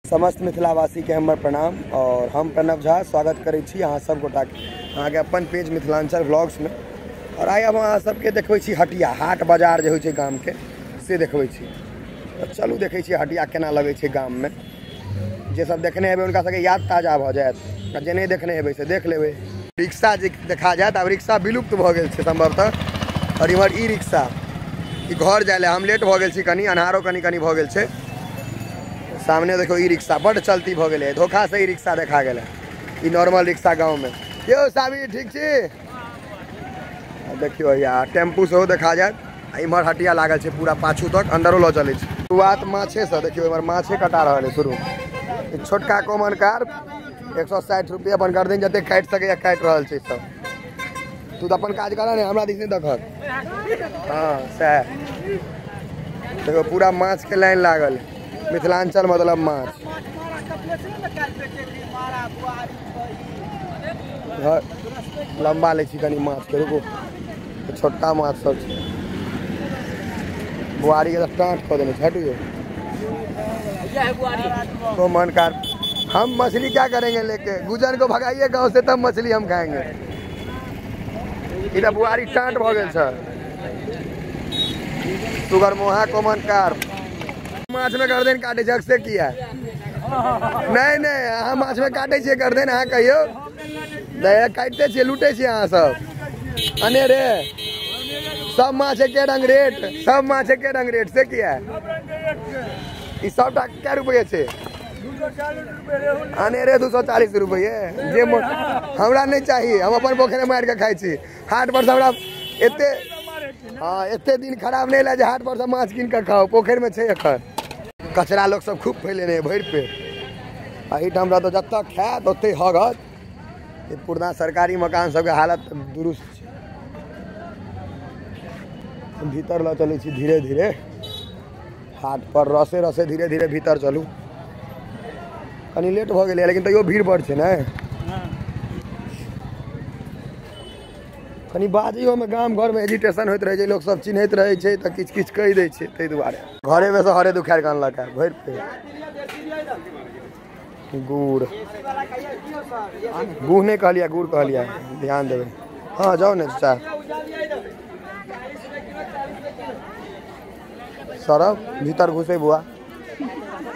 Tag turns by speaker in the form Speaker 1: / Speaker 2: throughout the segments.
Speaker 1: समस्त मिथिलावासी के हमर प्रणाम और हम प्रणव झा स्वागत करै छी अहाँ सब गोटा के अहाँके अपन पेज मिथिलांचल व्लॉग्स में। और आइ हम अहाँ सबके देखबै छी हटिया हाट बाजार जे होइ छै गाम के से देखबै छी। तो चलू देखै छी हटिया केना लगै छै गाम में। जे सब देखने हेबै हुनका सबके याद ताजा भऽ जायत आ जे नहि देखने हेबै से देख लेबै। रिक्शा जे देखा जायत आब रिक्शा विलुप्त भऽ गेल छै संभवतः। और इम्हर ई रिक्शा ई घर जाय लए हम लेट भऽ गेल छी कनि, अन्हारो कनि कनि भऽ गेल छै। सामने देखो ई रिक्शा बड चलती भऽ गेलै, धोखा से ई रिक्शा देखा गेलै, ई नॉर्मल रिक्शा गाँव में। यौ साबी ठीक छी? देखियौ यार टेम्पू सेहो देखा जायत। आ इम्हर हटिया लागल छै पूरा पाछू तक, अंदरो लऽ चलै छै। शुरुआत माछे से, देखियौ इम्हर माछे कटा रहल है शुरू। छोटका कॉमन कार्प 160 रुपया अपन गर्दन जते काटि सकैया काटि रहल छै सब। तू तऽ अपन काज कर ने, हमरा दिस नहि देखत। हाँ सएह देखो पूरा माछ के लाइन लागल। मिथिलांचल मतलब माछ। लम्बा लै छी कनि माछ के, रुकू छोटका माछ सब छै। बुआरी के तऽ टाँट कऽ देने छै, हटू यौ। कॉमन कार्प हम मछली क्या करेंगे लेके, गुजर को भगाइए गाँव से तब मछली हम खाएंगे। इधर बुआरी टाँट भऽ गेल छै। सुगर मोहा कॉमन कार्प माछ में गर्दन काटे छै से किया? नहीं नहीं अहाँ माछ में काटे छियै गर्दन, अहाँ कहियौ नहीं काटिते छियै, लूटे छियै अहाँ सब अनेरे। सब माछ एके रंग रेट, सब माछ एके रंग रेट से किया? ई सबटा कै रुपये छै? अनेरे 240 रुपये। जे हमरा नहीं चाहिए, हम अपन पोखरि मारि के खाइ छी। हाट पर से हमरा एते हाँ एते दिन खराब नहीं लगे हाट पर से माछ कीन के खाओ, पोखरि में छै एखन। कचरा लोग सब खूब फैलेने भरि पेट। एहिठाम रहत जतऽ खायत ओते हगत। ई पुरना सरकारी मकान सबके हालत दुरुस्त छै। भीतर लऽ चलै छी धीरे धीरे हाट पर, रसे रसे धीरे धीरे भीतर चलू। कनि लेट भऽ गेलै लेकिन तैयो भीड़ बड़ छै ने। कनि बाजैयोमे गाम घरमे एजिटेशन होइत रहै छै, लोक सब चिन्हैत रहै छै तऽ किछु किछु कहि दै छै, ताहि दुआरे घरेमे से हरे दुखारि कऽ अनलक है भरि पेट। गुड़ गुड़ नहि कहलियै, गुड़ कहलियै, ध्यान देबै। हाँ जाउ ने चाचा। सौरभ भीतर घुसे बुआ,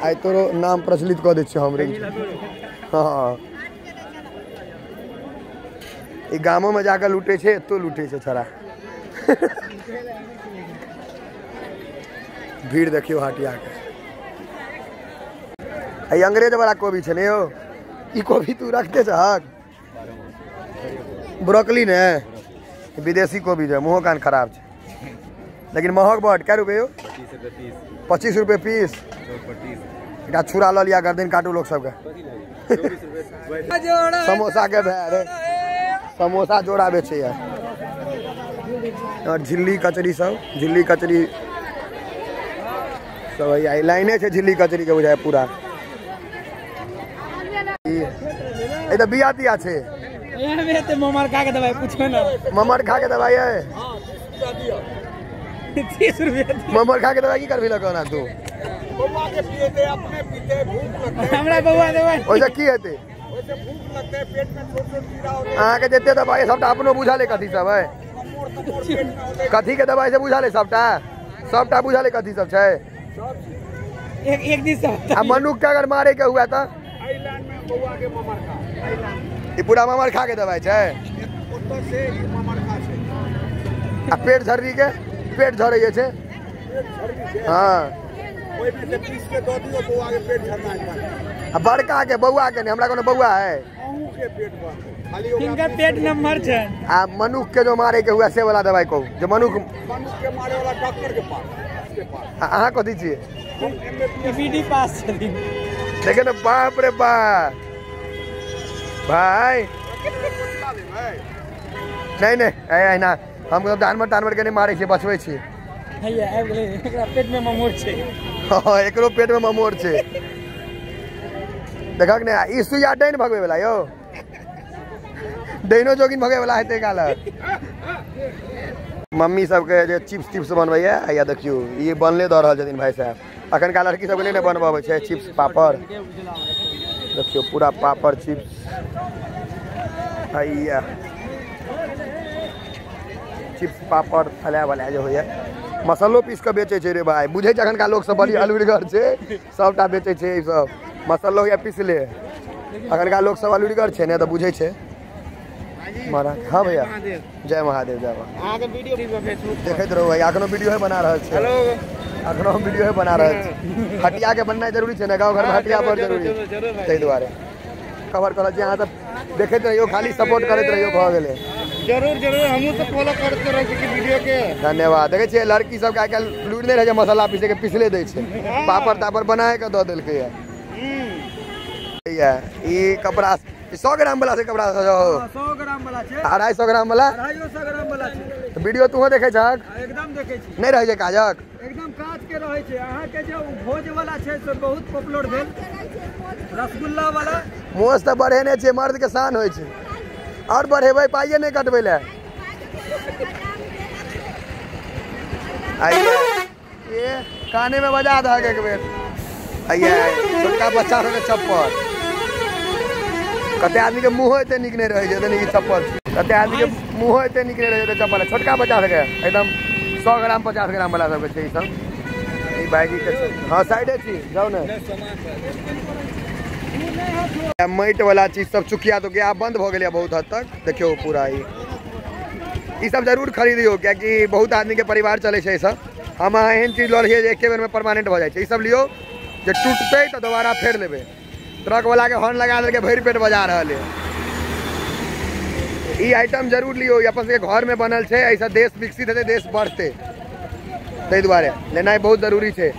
Speaker 1: आइ तोरो नाम प्रचलित कऽ दै छियौ हम। हाँ ई गामो में जाकर लूटे छै, एतो लूटे छै छड़ा। भीड़ देखियौ हटिया के। ई अंग्रेज वाला कोबी छै ने यौ, ई कोबी तू रखते छहक? ब्रोकली ने विदेशी कोबी छै, मुँहो कान खराब छै लेकिन महग बड। कै रुपये यौ? 25 रुपये पीस। एकटा छुरा लऽ लिया, गर्दन काटू लोक सबके। समोसा के भए रे, समोसा जोड़ा बेचैया। और झिल्ली कचरी सब, झिल्ली कचरी सब हैया। लाइने छै झिल्ली कचरी के बुझाय पूरा। ई तऽ बिया तिया छै।
Speaker 2: ममर खा के दवाई पूछो ना,
Speaker 1: ममर खा के दवाई है।
Speaker 2: 30 रुपया
Speaker 1: ममर खा के दवाई की करबी लग तू?
Speaker 3: बौआ के पिएते अपने पीते भूख लगते,
Speaker 2: हमरा बौआ देबै
Speaker 1: ओइसे की हेतै?
Speaker 3: ओइसे भूख लगते, पेट में छोट छोट कीड़ा होते।
Speaker 1: अहाँ के जते दवाई सबटा अपनो बुझल है कथी सब है, कथी के दवाई से बुझल है सबटा, सबटा बुझल है कथी सब छै।
Speaker 2: एक एक दिन सब
Speaker 1: आ मनुख के अगर मारे के हुआ त
Speaker 3: एहि लाइन में बौआ के ममर खा,
Speaker 1: ई पूरा ममर खा के दवाई छै।
Speaker 3: ओतऽ से ई ममर खा छै।
Speaker 1: आ पेट झर्री के, पेट झरै छै। हाँ
Speaker 3: ओहिमे से पीस के दऽ दियौ बौआ के पेट झरना बंद।
Speaker 1: आ बड़का के बौआ के नहीं, हमरा कोनो बौआ है
Speaker 3: अहूँ के पेट बंद, खाली
Speaker 2: हिनकर पेट नंबर छै।
Speaker 1: आ मनुख के जो मारे के हुआ से वाला दवाई कहू, जो मनुख
Speaker 3: मनुख के मारे वाला डॉक्टर के पास, के पास।
Speaker 1: अहाँ कथी छियै?
Speaker 3: हम
Speaker 2: एमबीडी पास छथिन।
Speaker 1: देखे ने बाप रे बाप भाई। नहीं नहीं एहिना हम जानवर तानवर के नहीं मारे छियै, बचबै छियै।
Speaker 2: हैया आबि गेलै, एकरा पेट में ममोर छै।
Speaker 1: हाँ एकरो पेट में ममोर छै। देखक ने ई सुइया डाइन भगबै वाला यौ, डाइनो जोगिन भगै वाला हेतै काल। मम्मी सबके जे चिप्स तिप्स बनबैया, हैया देखियौ ई बनले दऽ रहल छथिन भाई साहब। अखनका लड़की सबके नहि ने बनबऽ अबै छै चिप्स पापड़। देखियौ पूरा पापड़ चिप्स। हैया चिप्स पापड़ फला वला जे होइया, मसालो पीस के बेचै छै रे भाई। बुझै छै अखनका लोक सब बड़ी अलुरिगर छै, सबटा बेचै छै ई सब मसालो या पिसले। अखनका लोक सब अलुरिगर छै ने तऽ बुझै छै। महाराज हाँ भैया, जय महादेव। जय महादेव। देखैत रहू भैया, अखनो वीडियो बना रहल छै। अखनो हम वीडियो बना रहल छी। हटिया के बननाइ जरूरी छै ने, गाँव घर में हटिया बड़ जरूरी, ताहि दुआरे कवर करल छी। अहाँ सब देखैत रहियौ, खाली सपोर्ट करैत रहियौ, भऽ गेलै।
Speaker 3: जरूर जरूर हमहूँ सब फॉलो करते रहै छी वीडियो के।
Speaker 1: धन्यवाद। देखै छियै लड़की सबके आइ काल्हि लूरि नहि रहै छै मसाला पीसै के, पिसले दै छै, पापड़ तापड़ बनाए के दऽ देलकै। ई कपड़ा 100 ग्राम वाला छै, कपड़ा
Speaker 2: 100 ग्राम वाला छै,
Speaker 1: 250 ग्राम वाला,
Speaker 2: 250 ग्राम वाला छै।
Speaker 1: वीडियो तूहो देखै छहक?
Speaker 2: एकदम देखै छी।
Speaker 1: नहि रहै छै काजक?
Speaker 2: एकदम काज के रहै छै। अहाँ के जे भोज वाला छै से बहुत पॉपुलर भेल, रसगुल्ला वाला।
Speaker 1: मोछ तऽ बढ़ेने छै, मर्द के शान होइ छै। और बढ़ेबै पाइए नहि कटबै लए। आइए ये काने में बजा दहक एक बेर। आइए छोटका बच्चा सबके चप्पल। कते आदमी के मुँहो एते नीक नहि रहै छै, एते नीक चप्पल। कते आदमी के मुँहो एते नीक नहि रहै छै चप्पल। छोटका बच्चा सबके एकदम 100 ग्राम 50 ग्राम वाला सबके छै ई सब। ई भाईजी के छै। हाँ साइडे छी, जाउ ने। माटि वाला चीज सब चुकिया तुकिया आब बंद भऽ गेलै बहुत हद तक। देखियौ पूरा ई सब जरूर खरीदियौ, कियाकि बहुत आदमी के परिवार चलै छै ई सब। हम अहाँ एहन चीज लऽ लियै जे एके बेर में परमानेंट भऽ जाइ छै। ई सब लियौ जे टूटतै तऽ दोबारा फेर लेबै। ट्रक वाला के हॉर्न लगा देलकै, भरि पेट बजा रहल है। ई आइटम जरूर लियौ, ई अपन सबके घर में बनल छै। एहिसँ देश विकसित हेतै, देश बढ़तै, ताहि दुआरे लेनाइ बहुत जरूरी छै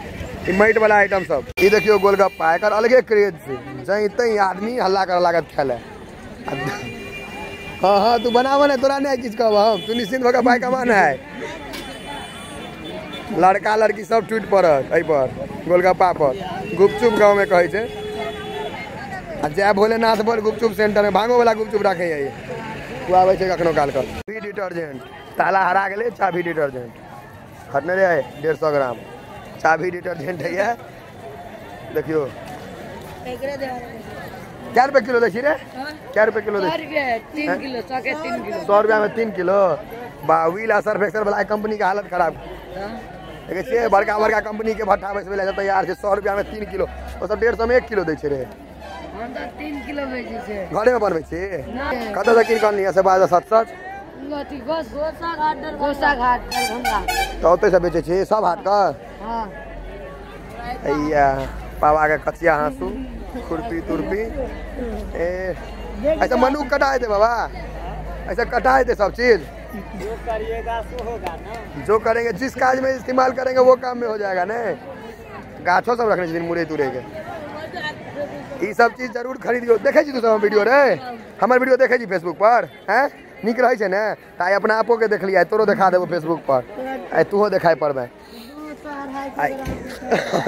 Speaker 1: ई माटि वाला आइटम सब। ई देखियौ गोलगप्पा, एकर अलगे क्रेज छै। जहीं तहीं आदमी हल्ला करऽ लागत खाय लए। हाँ हाँ तू बनाबऽ ने, तोरा नहि किछु कहब हम, तू निश्चिन्त भऽ कऽ पाइ कमाना है। लड़का लड़की सब टूटि पड़त एहिपर गोलगप्पा पर। गुपचुप गाँव में कहै छै। आ जय भोलेनाथ पर गुपचुप सेंटर में भांगो वाला गुपचुप राखै ओ आबै छै कखनो काल के। भी डिटर्जेंट ताला हरा गेलै, चाभी डिटर्जेंट खरीदने रहे 150 ग्राम चाभी डिटर्जेंट है। देखियौ क्या रुपये किलो दै छी रे? क्या रुपये किलो दै?
Speaker 4: 3 किलो, 100 के 3 किलो।
Speaker 1: 100 रुपया में 3 किलो। बा व्हील आ सर्फ एक्सेल वाला कंपनी के हालत खराब देखै छियै। बड़का बड़का कंपनी के भट्ठा बैसबै लए तैयार छै। 100 रुपया में 3 किलो, ओ सब 150 में 1 किलो दै छै रे।
Speaker 4: हम तऽ 3 किलो बेचै छै।
Speaker 1: घरे में बनबै छी? कतऽ से कीन कऽ अनलियै से बाजऽ सच सच?
Speaker 4: गोसाघाट दरभंगा।
Speaker 1: तऽ ओतै से बेचै छी सब हाट के?
Speaker 4: हाँ।
Speaker 1: हैया बाबा के कचिया हाँसू खुरपी तुरपी। ए ऐसा मनुख कटा हेतै बाबा, ऐसा कटा हेतै सब चीज।
Speaker 2: जो करिएगा सो होगा ना,
Speaker 1: जो करेंगे जिस काज में इस्तेमाल करेंगे वो काम में हो जाएगा ने। गाछो सब रखने छथिन मुरई तुरई के। ई सब चीज जरूर खरीदियौ। देखै छी तू सब वीडियो रे? हमर वीडियो देखै छी फेसबुक पर? हैं नीक रहै छै ने? तऽ आइ अपना आपो के देखलियै, तोरो देखा देबो फेसबुक पर, आइ तूहो देखाइ पड़बै।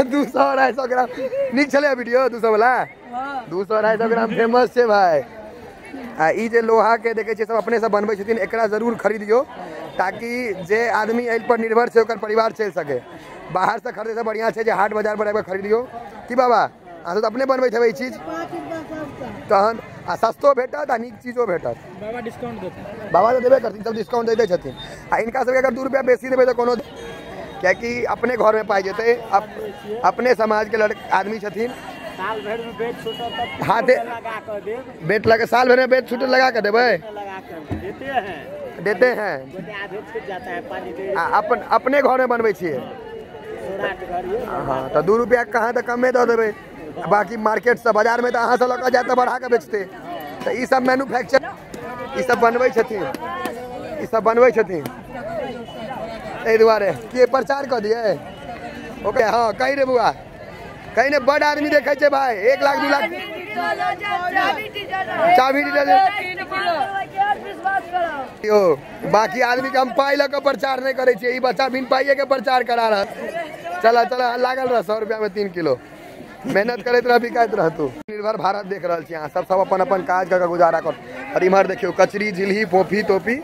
Speaker 1: 200 250 ग्राम नीक छलै वीडियो 200 वाला। 200 250 ग्राम फेमस छै भाई। आ ई जे लोहा के देखै छियै सब अपने से बनबै छथिन, एकरा जरूर खरीदियौ ताकि जे आदमी एहि पर निर्भर छै ओकर परिवार चलि सके। बाहर से खरीदे से बढ़िया छै जे हाट बाजार पर आबि कऽ खरीदियौ। की बाबा अहाँ सब अपने बनबै हेबै ई चीज? तहन आ सस्तो भेटत आ नीक चीजो भेटत।
Speaker 2: बाबा डिस्काउंट देतै।
Speaker 1: बाबा तऽ देबे करथिन, सब डिस्काउंट दै छथिन। आ हिनका सबके अगर 2 रुपया बेसी देबै तऽ कोनो, कियाकि अपने घर में पाइ जेतै। अपने समाज के आदमी छथिन।
Speaker 2: साल भरि में बेच छूटत तब
Speaker 1: हाथे
Speaker 2: लगा कऽ देब।
Speaker 1: बेच लगा साल भरि में बेच छूटत लगा के देबै?
Speaker 2: लगा के देते हैं,
Speaker 1: देते हैं।
Speaker 2: आधे छूट जाता है पानी दे।
Speaker 1: आ अपन अपने घर में बनबै छियै? हाँ, तऽ 2 रुपया कहाँ तऽ कमे दऽ देबै। बाकी मार्केट से बाजार में तऽ अहाँ से लऽ कऽ जायत तऽ बढ़ा कऽ बेचतै। तऽ ई सब मैन्युफैक्चर ई सब बनबै छथिन, ई सब बनबै छथिन। एहि दुआरे के प्रचार कऽ दियै ओके। हाँ कही रे बुआ, कहीं ने बड़ आदमी देखै छै भाई। 1 लाख 2 लाख चाभी यो बाकी आदमी के हम पाइ लऽ कऽ प्रचार नहि करै छियै। ई बच्चा बिन पाइए के प्रचार करा रहल। चल चल लागल रह 100 रुपया में 3 किलो। मेहनत करैत रह, बिकाइत रह तू। निर्भर भारत देख रहल छी अहाँ सब, सब अपन अपन काज कऽ कऽ गुजारा कर। और इम्हर देखियौ कचरी झिल्ली फोफी तोफी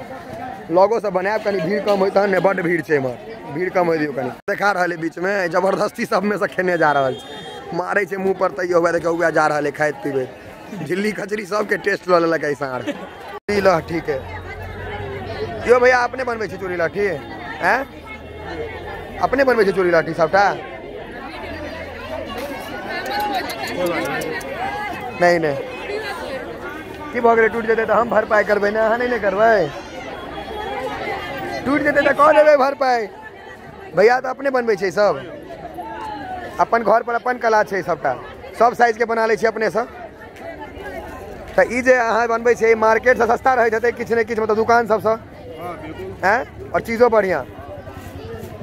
Speaker 1: लगो सब बनायब, कनी भीड़ कम होय तहन ने, बड्ड भीड़ छै इम्हर। भीड़ कम होइ दियौ कनी। देखा रहल है बीच में जबरदस्ती सब में से खेने जा रहल छै, मारै छै मुँह पर तैयो हुए देखियौ उएह जा रहल है खाइत पीबैत। झिल्ली कचरी सबके टेस्ट लऽ लेलक एहि साँढ़। चूड़ी लहठी के यौ भैया अपने बनबै छी चूड़ी लहठी? हैं अपने बनबै छी चूड़ी लहठी सबटा? नहीं नहीं की भऽ गेलै, टूटि जेतै तऽ हम भरपाइ करबै ने, अहाँ नहीं ने करबै। टूटि जेतै तऽ कऽ देबै भरपाइ। भैया तऽ अपने बनबै छै सब, अपन घर पर अपन कला छै सबटा, सब साइज के बना लै छी अपने सँ। तऽ ई जे अहाँ बनबै छियै मार्केट सँ सस्ता रहैत हेतै किछु ने किछु, मतलब दुकान सबसँ हैं, और चीजो बढ़िआँ।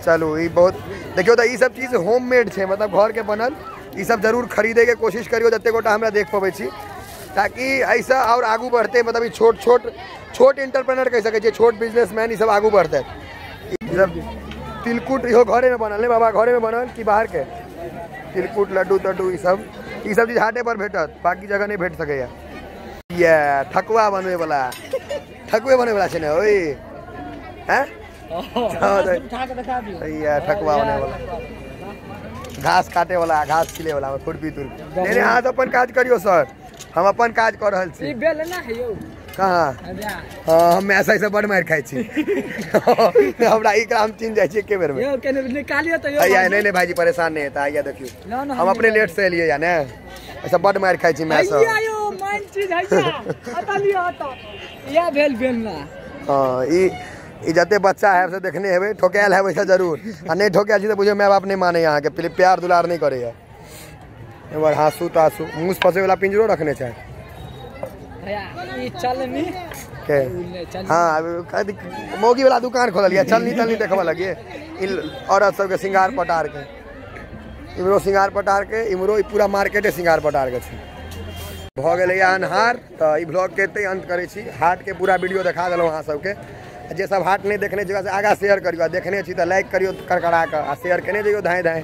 Speaker 1: चलू ई बहुत देखियौ तऽ ई सब चीज होममेड छै, मतलब घर के बनल। ई सब जरूर खरीदैके कोशिश करियौ जतेक गोटा हमरा देख पबै छी, ताकि एहिसँ आओर आगू बढ़तै। मतलब ई छोट छोट छोट एंटरप्रेन्योर कहि सकै छियै, छोट बिजनेसमैन ई सब आगू बढ़तै। ई सब तिलकुट इहो घरेमे बनल ने बाबा? घरेमे बनल कि बाहरके? तिलकुट लड्डू तड्डू ई सब चीज हाटे पर भेटत, बाकी जगह नहि भेट सकैए। ये ठकुआ बनबैवला, ठकुए बनबैवला छै ने ओहि? हैं ठकुआ बनबैवला, घास काटे वाला, घास छिले वाला, खुरपी तुरपी। नहीं नहीं अहाँ अपन काज करियौ सर, हम अपन काज कऽ रहल छी। कहाँ? हाँ हम ऐसा ऐसा बड़ मारि खाइ छी। हमरा एकरा हम चिन्ह जाइ छी एके बेर में। नहीं नहीं भाईजी परेशान नहीं हेता, आइया देखियौ हम अपने लेट से एलियै या ने, ऐसा बड़ मारि खाइ छी मैं सब। हाँ ई जते बच्चा है से देखने हेबै, ठोकायल हेबै से जरूर, आ नहि ठोकायल छी तऽ बुझियौ my बाप नहि मानैए अहाँके, प्यार दुलार नहि करैए। एम्हर हाँसू ताँसू मूस फसैवला पिंजरो रखने छै के? हाँ मौगी वाला दुकान खोलल यऽ, चलनी तलनी देखबऽ लगिए। ई औरत सबके श्रृंगार पटार के, इम्हरो श्रृंगार पटार के, इम्हरो पूरा मार्केटे श्रृंगार पटार के छै। भऽ गेलैए अन्हार, तऽ ई ब्लॉगके एतै अंत करै छी। हाटके पूरा वीडियो देखा देलहुँ अहाँ सबके। जे सब हाट नहीं देखने छी से आगाँ शेयर करियौ, आ देखने छी तऽ लाइक करियौ करकरा कऽ, आ शेयर केने जइयौ धाँइ धाँइ।